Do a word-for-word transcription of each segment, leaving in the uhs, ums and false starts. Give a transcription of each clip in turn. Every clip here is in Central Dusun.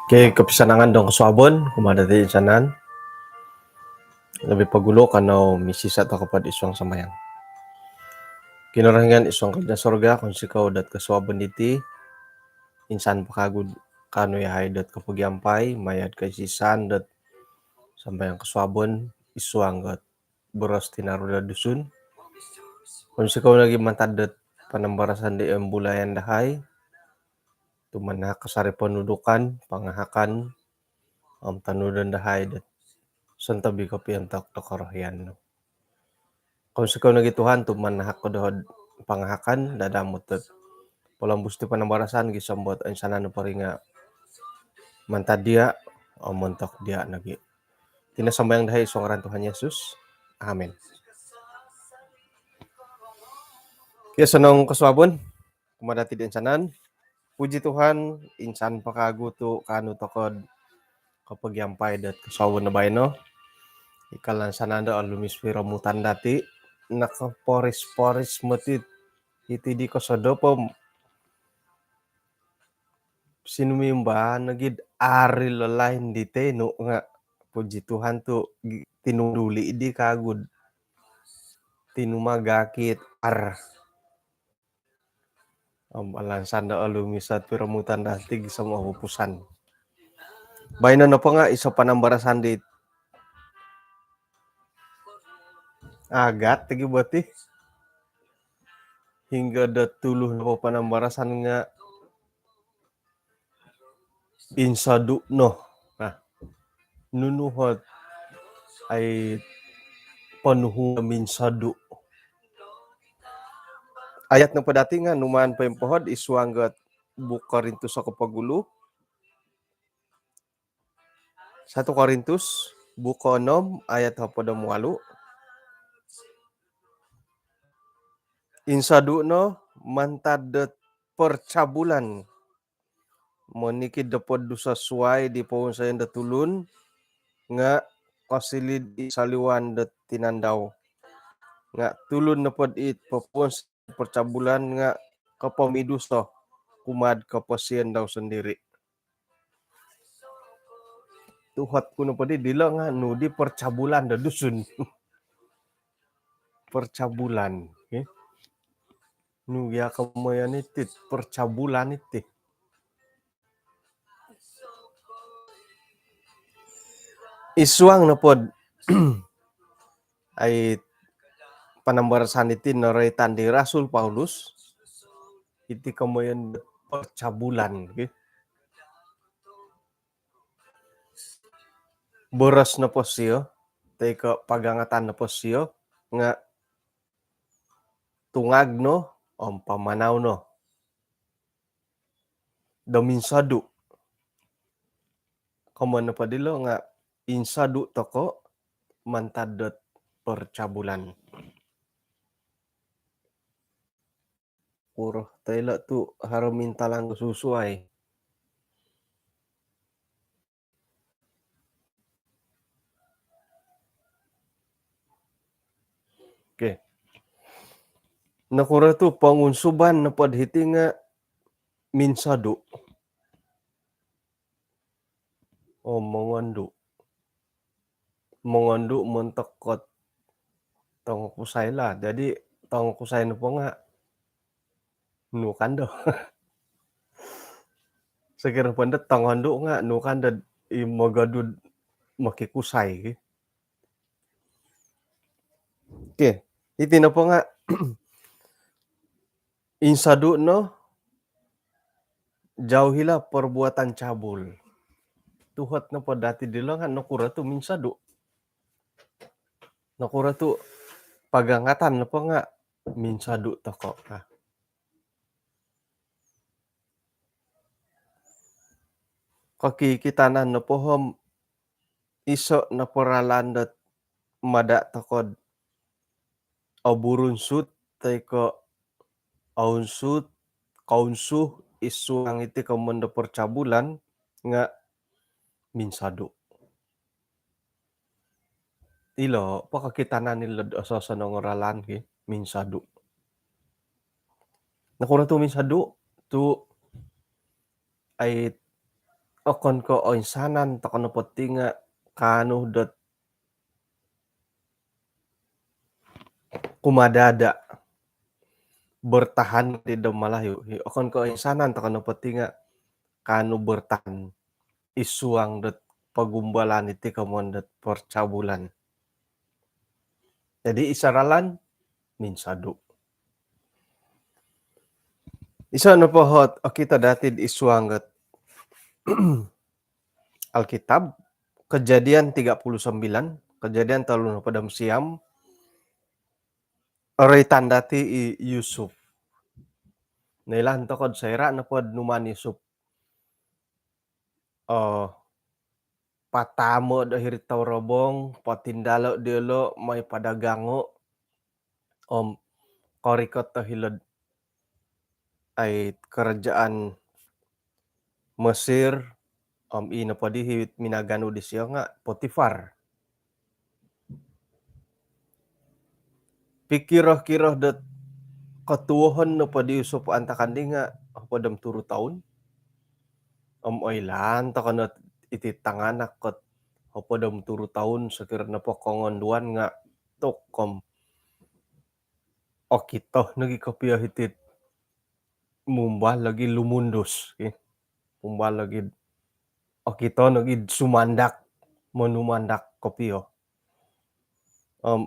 Okey, kopisanangan dong kosuabon kumaa dati insanan. Lobi pogulu kanou misisa' toko pod isuang sambayang. Kinorohingan isuang kerajaan sorga, kounsikou dot kosuabon diti, insan po kagu kaanu yahai dot kopogiampai maya' do koisisan dot sambayang kosuabon isuang dot boros tinaru do Dusun. Kounsikou nogi mantad dot panambarasan di ombulayan dahai tu manahak kasari ponudukan, pangahakan om tanudon dahai dot sontob i kopiontok do korohian nu. Kounsikou nogi Tuhan tu manahak ko doho' pangahakan, dadamot dot polombus ti panambarasan gisom dot insanan nu poringa' mantad diya' om montok diya' nogi. Iti no sambayang dahai isuang ngaran Tuhan Yesus. Amin. Okey, osonong kosuabon kumaa dati do insanan. Puji Tuhan, insan po kagu tu kaanu toko do kopogiampai dot kosuabon do baino. I kalansanan do olumis piromutan dati, nokoporis-poris moti iti di kosodop om sinumimba nogi do ari lalain di tenu nga' puji Tuhan tu gi-, tinumuli di kagu do tinumagakit ar. Om alansan do olumis ot piromutan dati gisom opupusan. Baino nopo nga' iso panambarasan di agat tigi boti. Hinggo do tulu nopo panambarasan nga' insodu' no. Nah, nunu ot ai ponuhu minsodu'. Ayat nopo dati nga' numaan poimpohod isuang dot buuk Korintus o kopogulu. Satu Korintus buuk koonom ayat hopod om walu. Insodu' no mantad dot percabulan monikid nopod dusa suwai di powonsoyon do tulun nga' kosiliu id soliwan do tinandau. Nga' tulun nopod it popowonsoyon percabulan nga' kopomiduso kumaa'd koposion dau sondiri'. Tuhot ku nopo di dilo' nga' nu di percabulan do Dusun. Percabulan, okey. Nu gia komoyon iti percabulan iti. Isuang nopod ai panambarasan iti noroitan di Rasul Paulus, iti komoyon percabulan, okey. Boros nopo sio, toi ko' pagangatan nopo sio, nga' tungag no om pamanau no do minsodu'. Komoyon nopo dilo' nga' insodu' toko' mantad dot percabulan. Kuro toi ilo' tu' haro mintalang susuai. Okey. Nokuro tu' pongunsuban nopod hiti nga' minsodu'? Oh, mongondu'. Mongondu' montok kot tongokusai lah. Jadi tongokusai nopo nga' nu kando. Sokiro nopo ndo tongondu' nga' nu kando i mogodu'd mokikusai. Okey. Iti nopo nga' insodu' no, jauhilah perbuatan cabul. Tuhot nopo dati dilo' nga' nokuro tu' minsodu'? Nokuro tu' pagangatan nopo nga' minsodu' toko' ka? Kokikitanan nopo om iso' nopo ralan dot mada' toko'd oburunsut toi ko' ounsut, kounsuh isuang iti komoyon do percabulan nga' minsodu'. Ilo' po kokitanan ilo'd oso-osonong o ralan ki, minsodu'. Nokuro tu' minsodu'? Tu' ai okon ko' oinsanan toko' nopo ti nga' kaanu dot kumadada', bertahan di do Malayu. Okon ko' oinsanan toko' nopo ti nga' kaanu bertahan id suang dot pogumbalan iti komoyon dot percabulan. Jadi id saralan minsodu. Iso nopo ot okito dati id suang dot Alkitab, Kejadian tiga puluh sembilan, Kejadian tolu nohopod om siam, roitan dati i Yusuf. Noilaan toko' do soira' nopo do numaan Yusuf, eh, pataamo' do hiri torobong, potindalo' diyolo', moi padagango', om korikot do hilo'd ai kerajaan Mesir, om i nopo di it minaganu disiyo nga' Potifar. Pikiro-kiro dot kotuohon nopo di Yusuf antakan di nga' hopod om turu toun. Om oilaan toko' no iti tanganak ot hopod om turu toun, sokiro nopo kongonduan nga' tok om okito nogi kopio hiti'd mumbal logi lumundus, ki. Mumbal logi okito nogi sumandak, monumandak kopio. Om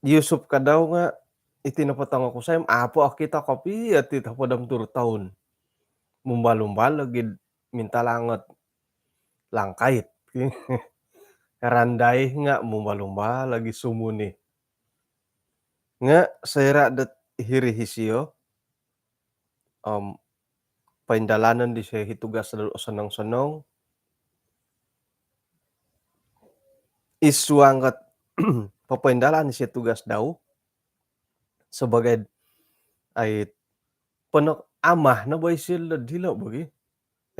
Yusuf kadau nga' iti nopo tongokusai om apo okito kopio ti hopod om turu toun. Mumbal-umbal logi mintalangot langkait, ki. Randai nga' mumbal-umbal logi sumuni. Nga' soira' dot hiri isiyo om poindalanon disiyo i tugas do sonong-sonong, id suang dot popoindalan disiyo tugas dau sebagai ai ponok, amah no bo isio dilo' bo, ki.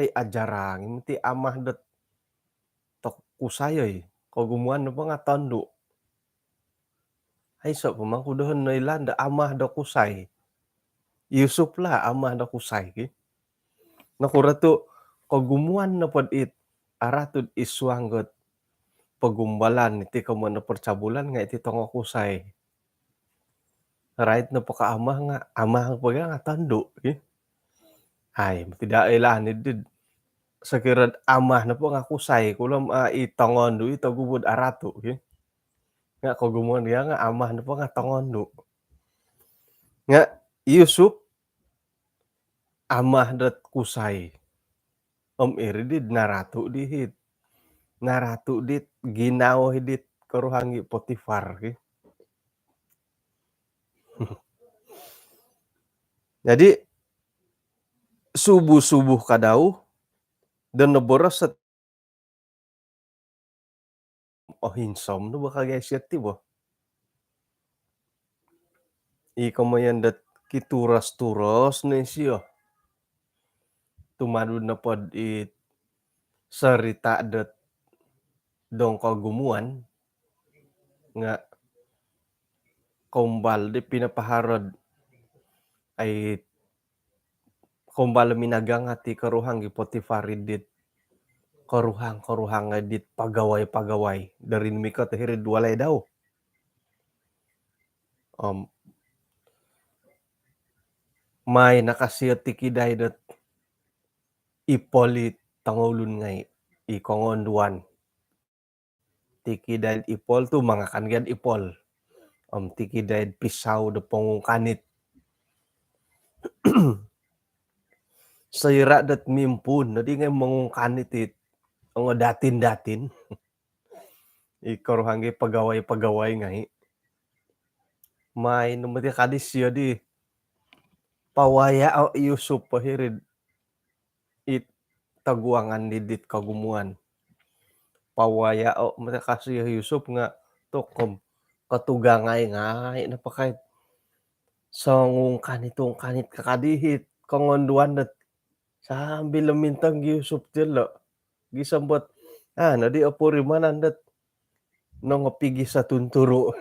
Ai ajarang i moti amah dot tok kusai, oi. Kogumuan nopo nga' tondu'. Aiso' po mangku dohon noilaan do amah do kusai. Yusuf lah amah do kusai, ki. Nokuro tu' kogumuan nopo dit aratu'd id suang dot pogumbalan iti komoyon do percabulan nga' iti tongokusai. Rait nopo ka amah nga', amah nopo ka nga' tondu', ki. Ai, tidak ilaan i did. Sokiro'd amah nopo nga' kusai, kulom, ah, i tongondu' i togubu'd aratu', ki. Nga' kogumuan diya' nga' amah nopo nga' tongondu'. Nga' Yusuf amah dot kusai. Om iri did naratu' di hit. Naratu' dit ginawo hidit koruhang i Potifar, ki. Jadi, subuh-subuh kadau, do noboros ot ohinsom no bo kagai siyo ti bo. I komoyon dot kituros-turos no isiyo. Tumanud nopo dit sorita' dot dong kogumuan nga' koumbal di pinopohoro'd ai koumbal minagang ati koruhang i Potifar idit koruhang-koruhang idit pagawai-pagawai do rinumikot hiri'd walai dau. Om mai nakasio tikidai dot ipol i tongoulun ngai', i kongonduan. Tikidai'd ipol tu mangakan gad ipol. Om tikidai'd pisau do pongungkanit. Soira' dot mimpuun nodi ngai' mongungkanit it ongo datin-datin. I koruhang i pagawai-pagawai ngai'. Mai no moti kadi siyo di pawayao' i Yusuf po hiri'd it toguangan di dit kogumuan. Pawayao' moti kasi i Yusuf nga' tokom kotugangai ngai' nopo kait. Songungkanit-ungkanit ka kadi hit kongonduan dot sambil mintong i Yusuf dilo'. Gisom bot, ah, nodi opurimanan dot nongopigis o tunturu'.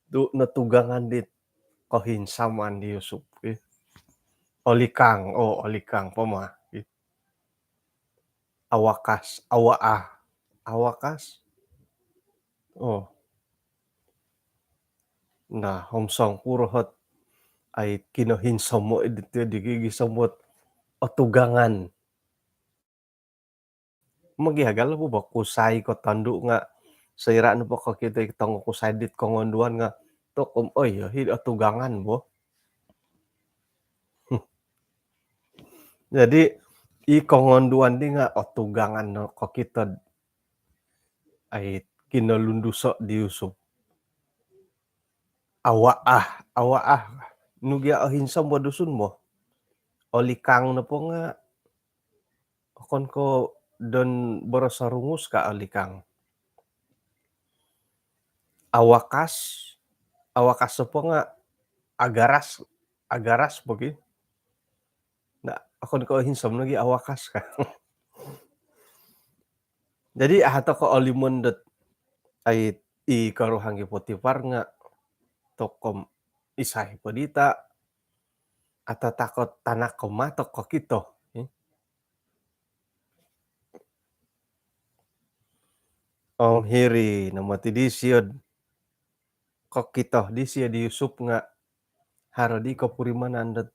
Tu' notugangan dit kohinsaman di Yusuf, eh. Olikang, oh, olikang po ma, eh. Awakas, awaah, awakas. Oh. Nah, om songkuro ot ai kinohinsomo' iddi ti di gisom ot otugangan. Mogiagal po bo kusai ko tondu' nga' soira' nopo kokito i tongokusai dit kongonduan nga' tokom, oi, hi otugangan bo. Jadi i kongonduan di nga' otugangan no kokito ai kinolunduso' di Yusup. Awaah, awaah. Nu gia ohinsom bo Dusun bo. Olikang nopo nga' okon ko' don boros Rungus ka olikang. Awakas, awakas nopo nga' agaras, agaras bo gi. Nah, okon ko' ohinsom nogi awakas ka. Jadi aha toko' olimon dot ai i koruhang i Potifar nga' tokom isai po dita' atatakot tanak ko mato kokito. Om hiri no moti disio'd kokito disio di Yusup nga' haro di kopurimanan dot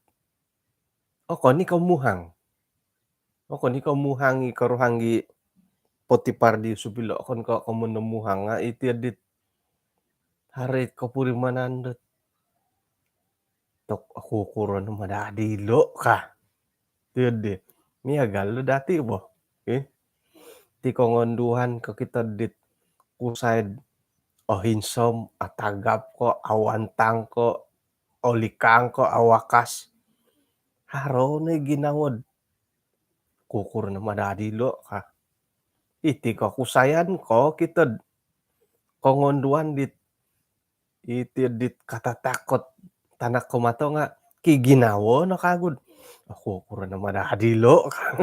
okon i ko' muhang. Okon i ko' muhang i koruhang i Potifar di Yusup ilo', okon ko' komoyon do muhang nga' iti dit haro i kopurimanan dot tok, okukuro no ma dadi ilo' ka. Ti di miagal do dati' bo. Ti kongonduan kokito dit kusai'd ohinsom, atagap ko, awantang ko, olikang ko, awakas. Haro no i ginawo'd okukuro no ma dadi ilo' ka. Iti kokusayan kokito'd kongonduan dit iti dit katatakot tanak ko mato nga' kiginawo no kagu'd okukuro no ma dadi ilo' ka.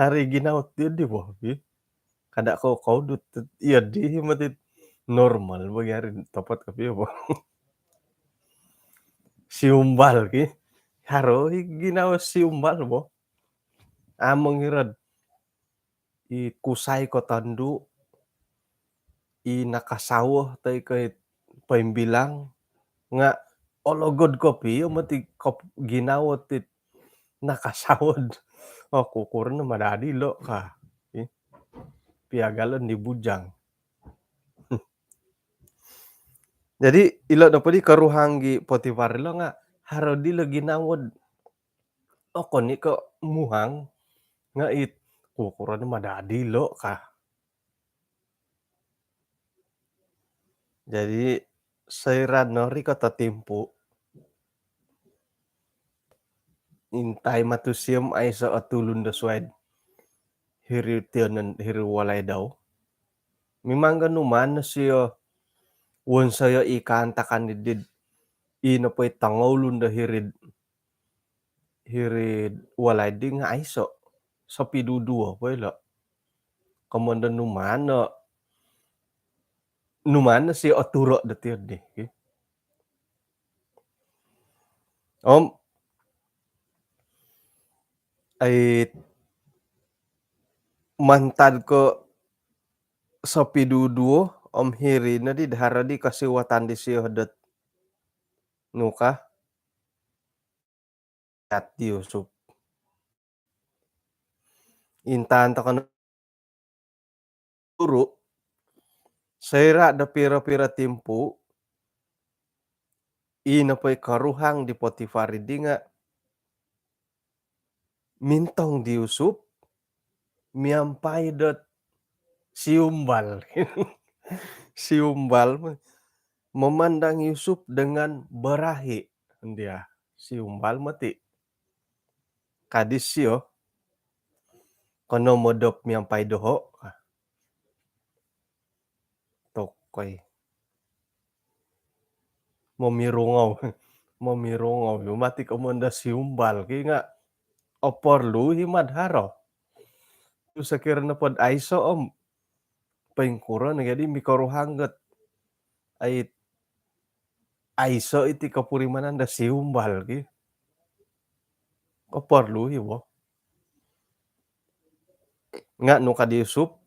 Haro i ginawo ti di bo. Kada' ko koudut iyo di moti normal bo gi hari topot kopio bo. Siumbal ki. Haro i ginawo siumbal bo. Among iro'd i kusai ko tondu', i nakasawo toi ko i poimbilang nga' ologod kopio moti ginawo ti nakasawo'd okukuro no ma dadi ilo' ka. Piagalon di bujang. Jadi ilo' nopo di koruhang i Potifar ilo' nga' haro dilo' ginawo'd okon i ko' muhang nga' it okukuro no ma dadi ilo' ka. Jadi soira' norikot o timpu', intai matu sio om aiso' o tulun do suwai'd hiri tionon, hiri walai dau. Mimang ga numaan no sio wonsoyo' i kaantakan iddi'd i nopo i tongoulun do hiri'd hiri'd walai di nga' aiso'. Sopiduduo po ilo'. Komoyon do numaan no, numaan no sio oturo' do tiyo di. Om ai mantad ko' sopiduduo om hiri noddi haro di kosiwatan disio dot nu ka, ati Yusup. Intaan toko' no turu', soira' do piro-piro timpu', i nopo i koruhang di Potifar iddi nga' mintong di Yusup miampai dot siumbal. Siumbal memandang Yusup dengan berahi. Dia siumbal moti. Ka disio, kono modop miampai doho'. Tokoi. Momirungou. Momirungou. Mati komoyon do siumbal ki nga' oporlu i mad haro. Tu sokiro nopod aiso' om poingkuro no jadi mikoruhang ot ai, aiso' iti kopurimanan do siumbal ki. Oporlu i bo. Nga' nu ka di Yusup,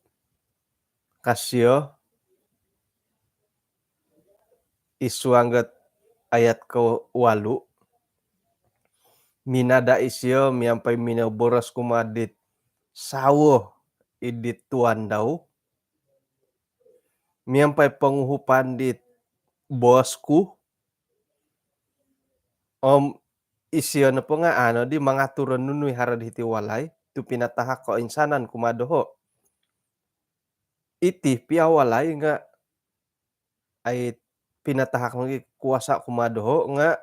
ka sio, id suang dot ayat kowalu, minada' isio miampai minoboros kumaa dit sawo id dit tuan dau, miampai ponguhupan dit bos ku, om isio nopo nga' a' noddi mangatur o nunu i haro di hiti walai tu pinatahak koinsanan kumaa doho'. Iti pia walai nga' ai pinatahak nogi kuasa' kumaa doho' nga'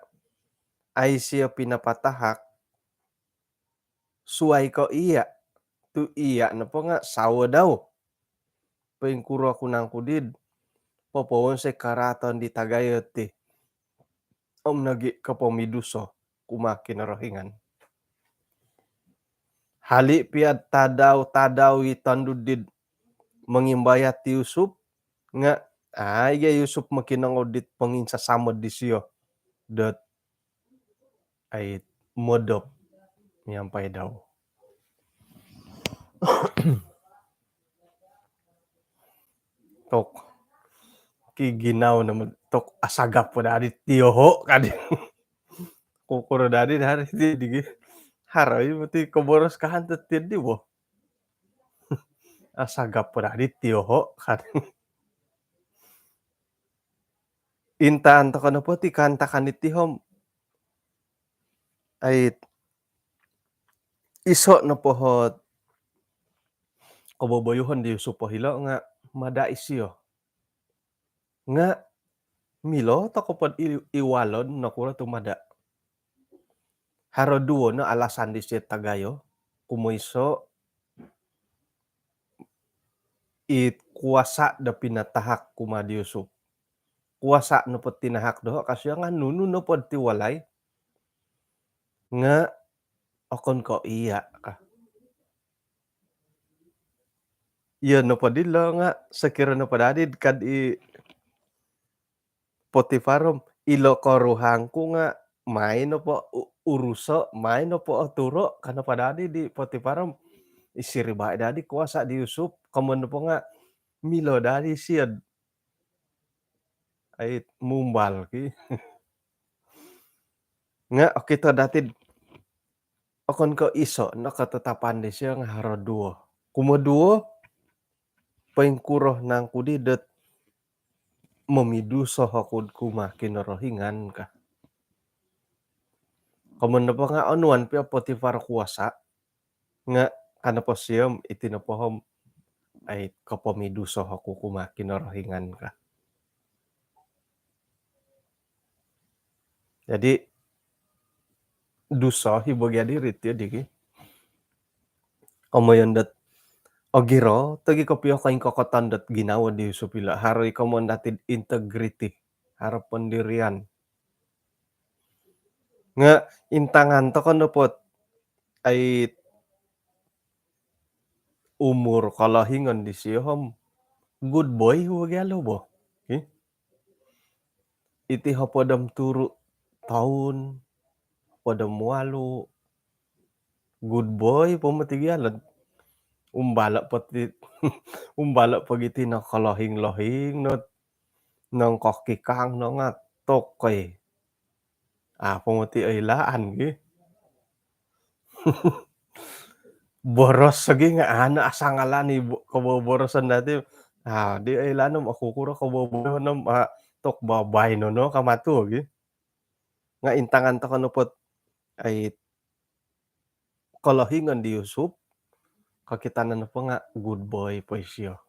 ai sio pinapatahak suwai ko' iya'. Tu iya' nopo nga' sawo dau. Poingkuro ku nangku did popowonsoi karaaton di tagayo ti om nogi' kopomiduso kumaa Kinorohingan. Hali' pia tadau-tadau i tondu did mongimbayat i Yusup nga' ai gia i Yusup mokinongou dit ponginsasamod disio dot ai modop miampai dau. Tok ki ginawo no tok asagap po dadi tiyoho' kadi. Kukuro dadi dari ti digi. Haro i mati koboros kahan tetian di bo. Asagap po dadi tiyoho' kadi. Intaan toko nopo ti kaantakan iti hom. Ai iso' nopo hot koboboyuhon di Yusup o hilo' nga' mada' isio. Nga' milo toko pod i- iwalon nokuro tu mada'. Haro duwo no alasan disio tagayo, kumoiso' i kuasa' do pinatahak kumaa di Yusup. Kuasa' nopo tinahak doho' ka sio nga' nunu nopo ti walai nga' okon ko' iya' ka. Iyo nopo dilo nga' sokiro nopo dadi kad i Potifar om ilo koruhang ku nga' mai nopo u- uruso', mai nopo oturo', ka nopo dadi di Potifar om isiriba' dadi kuasa' di Yusup, komoyon nopo nga' milo dadi siod ai mumbal ki. Nga' okito dati okon ko' iso' no katatapan disio nga' haro duwo. Kumoduwo, poingkuro nangku di dot momiduso oku'd kumaa Kinorohingan ka. Komoyon nopo nga' onuan pia Potifar kuasa' nga' ka nopo sio om iti nopo hom ai kopomiduso oku kumaa Kinorohingan ka. Jadi duso i bo gia diri ti digi. Komoyon dot ogirot ogi kopio koingkokoton dot ginawo di Yusup ilo, haro i komoyon dati integriti, haro pendirian. Nga' intangan toko nopo ot ai umur kolohingon disio hom good boy bo gia lo bo. Iti hopod om turu' toun, hopod om walu, good boy po moti gia lo. Umbalo' po ti, umbalo' po giti no kolohing-lohing no nongkokikang no nga' tokoi. Apo moti oilaan gi. Boros gi nga' ano asangalan i bo- koboboroson dati. A' di oilaan om oku kuro koboboyoon om a' tok babaino no ka matu gi. Nga' intangan toko nopo ot ai kolohingon di Yusup, kokitanan nopo nga' good boy po isio.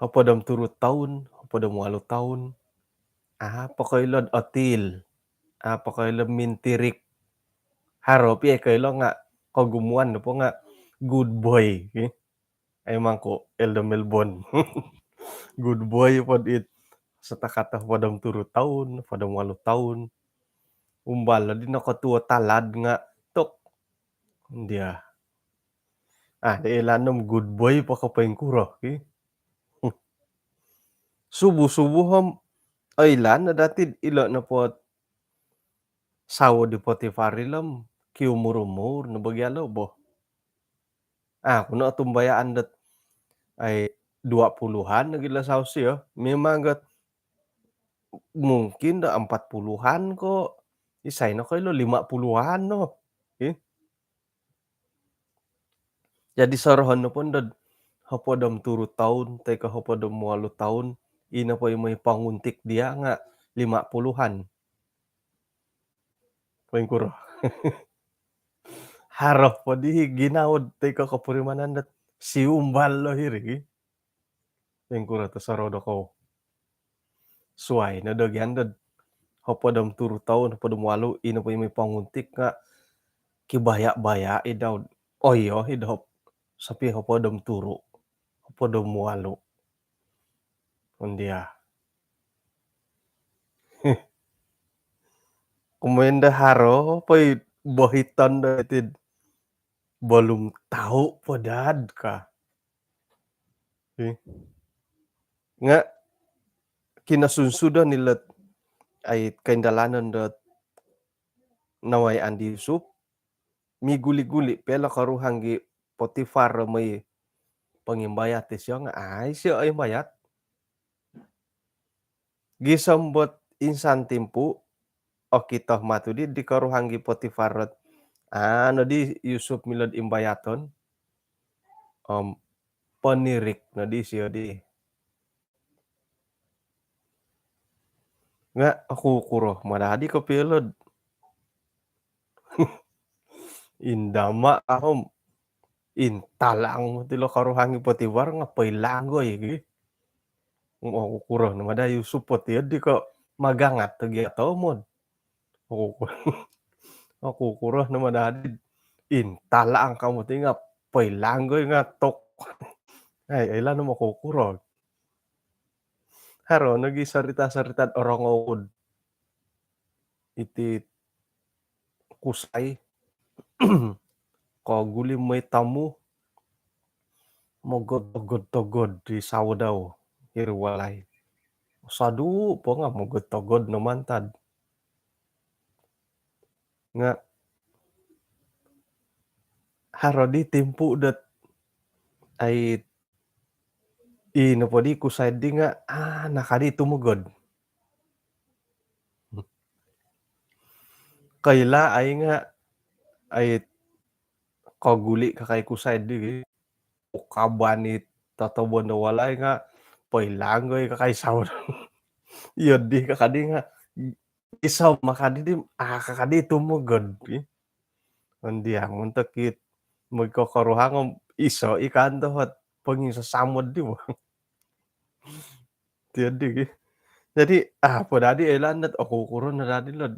Hopod om turu' toun, hopod om walu toun, a' po koilo'd otil, a' po koilo'd mintirik. Haro pia i koilo nga' kogumuan nopo nga' good boy ki. Ai mangku Elder Melbourne. Good boy pod it. Setakat hopod om turu' toun, hopod om walu toun. Umbal di nokotuo talad nga' tok. Dia. A' di oilaan om good boy po ko poingkuro ki. Subuh-subuh om oilaan no dati ilo nopo ot sawo di Potifar ilo om kiumur-umur no bo gia lo bo. Aku no tumbayaan dot ai dua puluhan lagi lah saus yo. Memang got mungkin dah empat puluhan ko. Isai no ko ilo lima puluhan no. Jadi sorohon no pun dod hopod om turu toun toi ko hopod om walu toun, ino po i moi panguntik dia nga lima puluhan. Poingkuro? Haro po di ginawo toi ko kopurimanan dot siumbal lo hiri. Poingkuro to soro do kou? Suai no do gian dod hopod om turu toun, hopod om walu, ino po i moi panguntik nga kibaya-baya i daud. Oh iyo, i daud. Sapi hopod om turu, hopod om walu. Ondia. Kumenda haro po i bohiton do itid. Belum tahu po dad ka. Nga kinosunsudon ilot ai kaindalanon dot nawai Andi Yusuf, miguli-guli pela karuhang gi Potifar mai pangimbayat isio nga ai sio ai imbayat. Gisom bot insan timpu okito matu di di karuhang gi Potifar dot ano di Yusuf milod imbayaton. Om ponirik no di sio di. Nga aku kuro madadi ko pilod. Indama ahom intalang moti lo karuhang gi Potifar nga poilanggoi gi. Aku kuro no mada Yusuf poti di ko magangat to gia tomod. Aku kuro no mada di intalang kamu ti nga poilanggoi nga tok. Ai ai lanu aku kuro. Haro nogi sarita-sarita orongou iti kusai koguli moi tamu mogod-togod-togod di sawo dau hiri walai. Sadu po nga mogod-togod no mantad. Nga haro di timpu dot ai i nopo di kusai di nga ah nakadi tumogod. Kaila ai nga ai koguli kakai kusai di gi. Ukaban i totobon do walai nga poilanggoi kakai sawo. Iyo di kakadi nga iso makadi di ah kakadi tumogod. Ondiang montok it mogko karuhang om iso ikan tohot pongin sasamod di bo. Tiadi gi. Jadi ah po dadi elan dot aku kuro no dadi lod.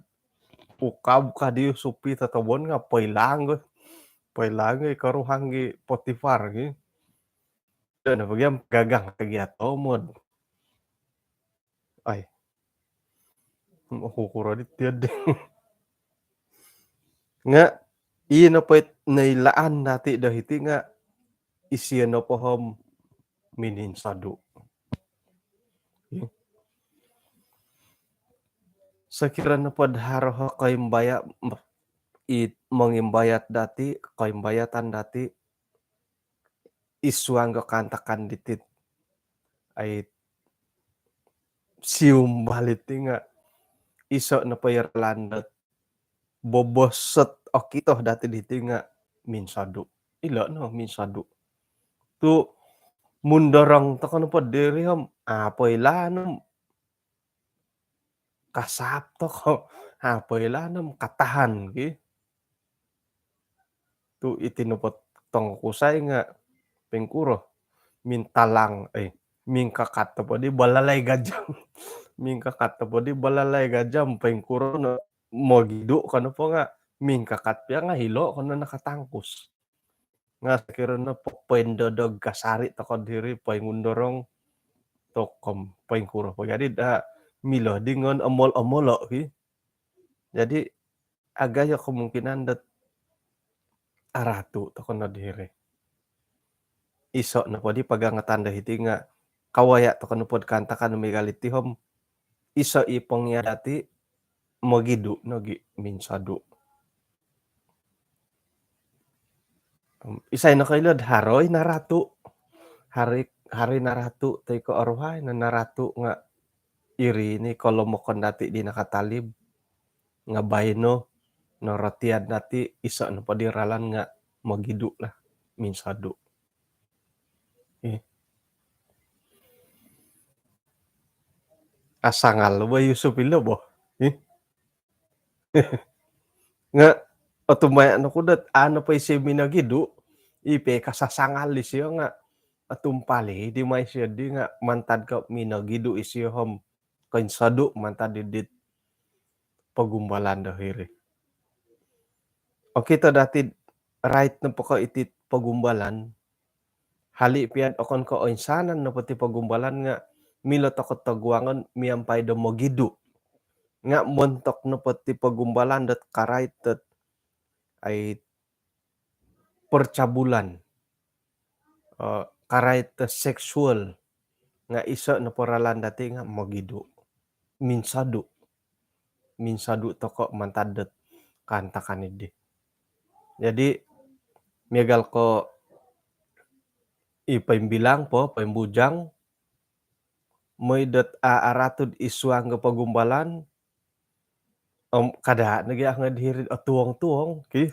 Ukab kadi supi totobon nga poilanggoi. Poilanggoi karuhang gi Potifar gi. Dan apa giam gagang lagi atomod. Ai. Aku kuro di tiadi. Nga i nopo it noilaan dati do hiti nga isio nopo hom mininsodu. Sokiro nopo do haro ho koimbaya it mongimbayat dati, koimbayatan dati isuang ko kaantakan ditit ai siumbal iti nga iso nopo i ralan dot bobos sot okito dati diti nga minsodu. Ilo no minsodu. Tu mundorong toko nopo diri om apo ilaan om kasap toko apo ilaan om katahan ki. Tu iti nopo tongokusai nga pingkuro mintalang eh mingkakat topo di balalai gajam. Mingkakat topo di balalai gajam pingkuro no mogidu kono po nga mingkakat pia nga hilo kono nakatangkus. Nga sokiro no poindodog kasari toko diri poingundorong tokom poingkuro po jadi da milo di ngon omol-omolo ki. Jadi agayo kemungkinan dot aratu toko no diri. Iso nopo di pagangatan do hiti nga kawaya toko nopo do kaantakan migal iti hom iso i pongia dati mogidu nogi minsodu. Isai nokoilo'd haro i naratu'. Haro i, haro i naratu' toi ko' oruhai no naratu' nga' iri ni kolomokon dati' di nakatalib. Nga' baino no rotian dati' iso' nopo di ralan nga' mogidu' lah, minsodu'. Eh. Asangal lo bo Yusuf ilo bo. Eh. Nga' otumaya' no ku dot, a' nopo isio minogidu', i po kasasangal isio nga' otumpali di mai isio di nga' mantad ko' minogidu' isio om koinsodu' mantad di dit pogumbalan do hiri. Okito dati' rait nopo ko' iti pogumbalan, hali' piya'd okon ko' oinsanan nopo ti pogumbalan nga' milo toko'd toguangon miampai do mogidu'. Nga' montok nopo ti pogumbalan dot karait dot ai percabulan, eh, karait dot seksual, nga' iso' nopo ralan dati' nga' mogidu', minsodu'. Minsodu' toko' mantad dot kaantakan iddi. Jadi miagal ko' i poimbilang po, poimbujang, moi dot a' aratu'd id suang do pogumbalan, om kada' nogi' a' ngai'd hiri'd otuong-tuong ki.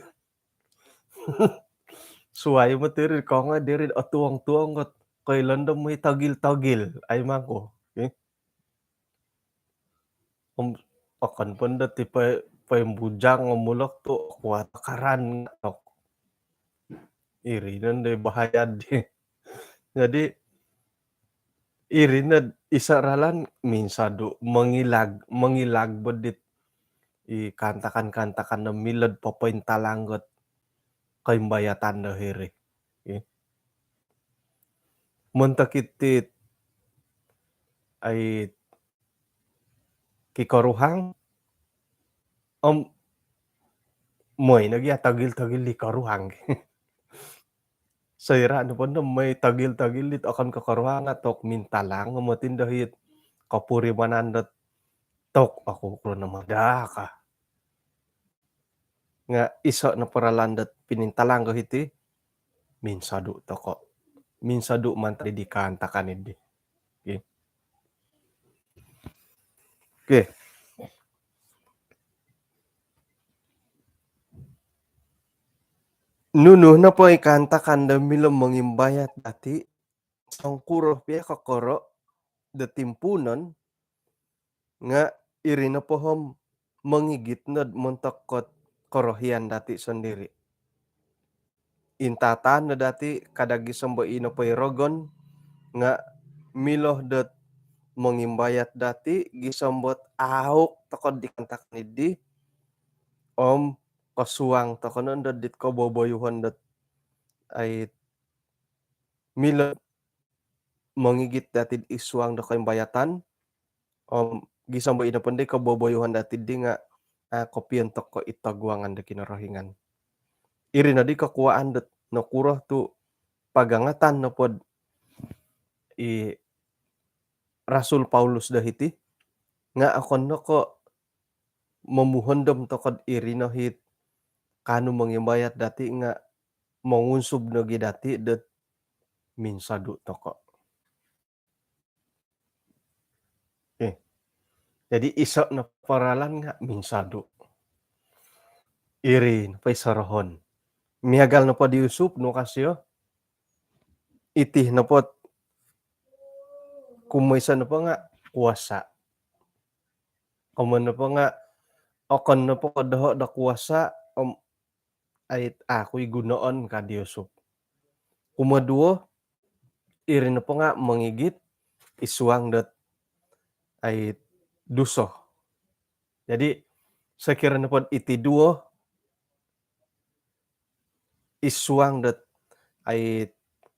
Suwai moti iri kongoi diri'd otuong-tuong ot koilo nondo moi togil-togil, ai mangku. Eh. Om okon po nondo ti poi, poimbujang om mulok tu' kuat karan tok. Iri nondo bahaya di. Jadi iri nod iso' ralan minsodu', mongilag, mongilag bo dit i kaantakan-kaantakan do milo'd popointalang ot koimbayatan do hiri. Montok iti'd ai kikoruhang, om moi nogi' a' togil-togil di koruhang. Soira' nopo no moi togil-togil dit okon ko' koruhang nga' tok mintalang moti ndo hit kopurimanan dot tok aku kuro no mada' ka. Nga' iso' nopo ralan dot pinintalang ko hiti, minsodu' toko'. Minsodu' mantad di kaantakan iddi. Okey. Okey. Nunu nopo i kaantakan do milo mongimbayat dati', songkuro pia kokoro' do timpuunon, nga' iri nopo om mongigit nod montok kot korohian dati' sondiri'. Intataan no dati' kada' gisom bo ino po i rogon, nga' milo dot mongimbayat dati' gisom bot auk toko'd di kaantakan iddi, om kosuang toko' nondo dit koboboyuhon dot ai milo mongigit dati'd id suang do koimbayatan, om gisom bo ino pondi koboboyuhon dati'ddi nga' a' kopiontok ko' id toguangan do Kinorohingan. Iri noddi kokuwaan dot nokuro tu' pagangatan nopod i Rasul Paulus do hiti, nga' okon no ko' momuhondom toko'd iri no hit kaanu mongimbayat dati' nga' mongunsub nogi' dati' dot minsodu' toko'. Eh. Jadi iso' nopo ralan nga' minsodu'. Iri nopo i sorohon. Miagal nopo di Yusuf, nu ka sio. Iti nopo kumoiso nopo nga' kuasa'. Komoyon nopo nga' okon nopo ko' doho' do kuasa', om ai aku i gunoon ka di Yusuf. Kumoduo, iri nopo nga' mongigit id suang dot ai duso. Jadi sokiro nopod iti duo id suang dot ai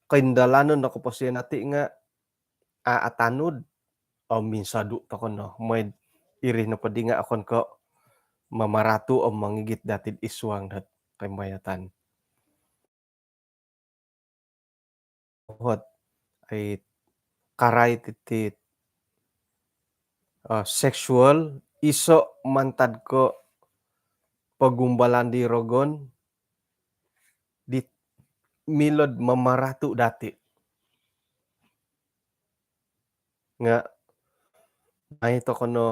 koindalanon do koposion dati' nga' a' atanud, om minsodu' toko' no. Moi'd iri nopoddi nga' okon ko' mamaratu' om mongigit dati'd id suang dot koimbayatan. Ohot, ai karait iti, eh, seksual, iso' mantad ko' pogumbalan di rogon, di milo'd mamaratu' dati'. Nga' mai toko' no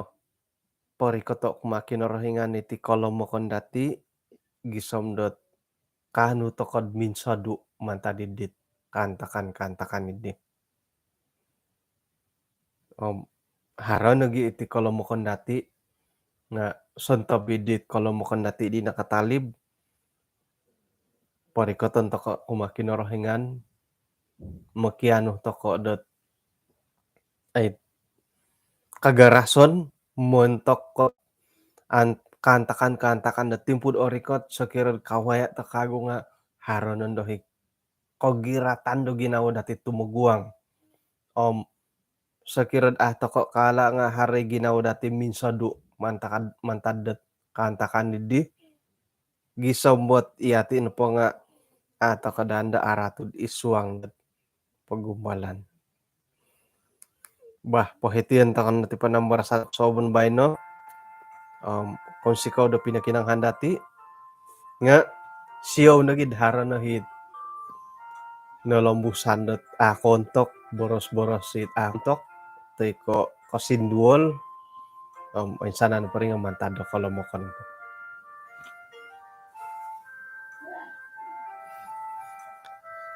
porikoto' kumaa Kinorohingan iti kolomokon dati' gisom dot kaanu toko'd minsodu' mantad iddit kaantakan-kaantakan iddi. Om haro nogi' iti kolomokon dati' nga' sontob iddit kolomokon dati' di nakatalib, porikoton toko' kumaa Kinorohingan, mokianu toko' dot ai kagarason montok ko' an-, kaantakan-kaantakan do timpu'd orikot, sokiro'd kawaya' toko' kagu nga' haro nondo hi kogiratan do ginawo dati' tumoguang. Om sokiro'd a' toko' kala' nga' haro i ginawo dati' minsodu' mantad, mantad dot kaantakan iddi, gisom dot iyati' nopo nga' a' toko' daa ndo aratu'd isuang dot pogumbalan. Bah, pohitian toko' no ti panambarasan kosuabon baino. Om kounsikou do pinokinongohon dati' nga' siou nogi'd haro no hit nolombusan dot a' koontok, boros-boros hit a' koontok toi ko' kosinduol. Om oinsanan po ri nga' mantad do kolomokon.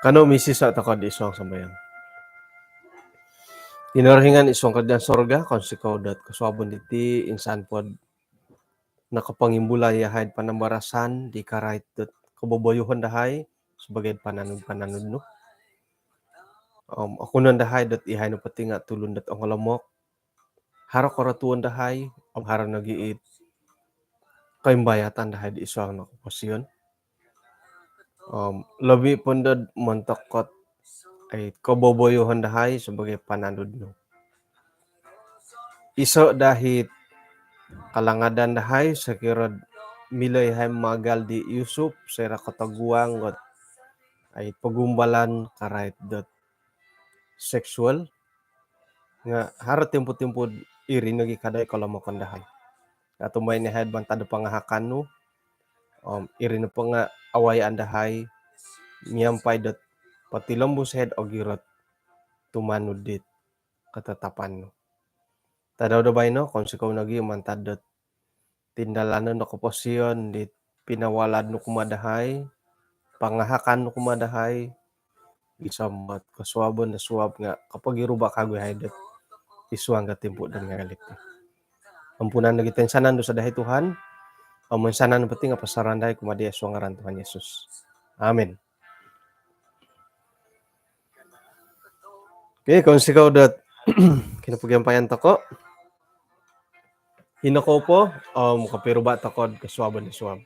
Kanou misiso' toko'd isuang sambayang. Kinorohingan isuang kerajaan sorga, kounsikou dot kosuabon diti insan pod nokopongimbulai iyahai'd panambarasan di karait dot koboboyohon dahai sabagai pananud-pananud nu. Om okunon dahai dot iyahai nopo ti nga' tulun dot ongolomok, haro korotuon dahai, om haro nogi' it koimbayatan dahai'd isuang no koposion. Om lobi' po ndo'd montok kot ai koboboyohon dahai sabagai pananud nu. Iso' daa hit kalangadan dahai sokiro'd milo iyahai mamagal di Yusuf soira' kotoguang dot ai pogumbalan karait dot seksual, nga' haro timpu-timpu'd iri nogi' kadai kolomokon dahai. Nga' tumbayaan iyahai'd mantad do pangahakan nu, om iri nopo nga' awayaan dahai miampai dot potilombus iyahai'd ogirot tumanud dit katatapan nu. Tadau do baino, kounsikou nogi' mantad dot tindalanon do koposion dit pinawalad nu kumaa dahai, pangahakan nu kumaa dahai, gisom dot kosuabon do suab nga' kopogiruba' kagu iyahai dot isuang do timpu' dot miagal iti. Ampunan nogi' toinsanan dosa dahai Tuhan, om insanan po ti nga' posorahon dahai kumaa dia' isuang ngaran Tuhan Yesus. Amin. Okey, kounsikou dot kinopogiampayan toko'. Hino kou po, om kopiruba' toko'd kosuabon do suab.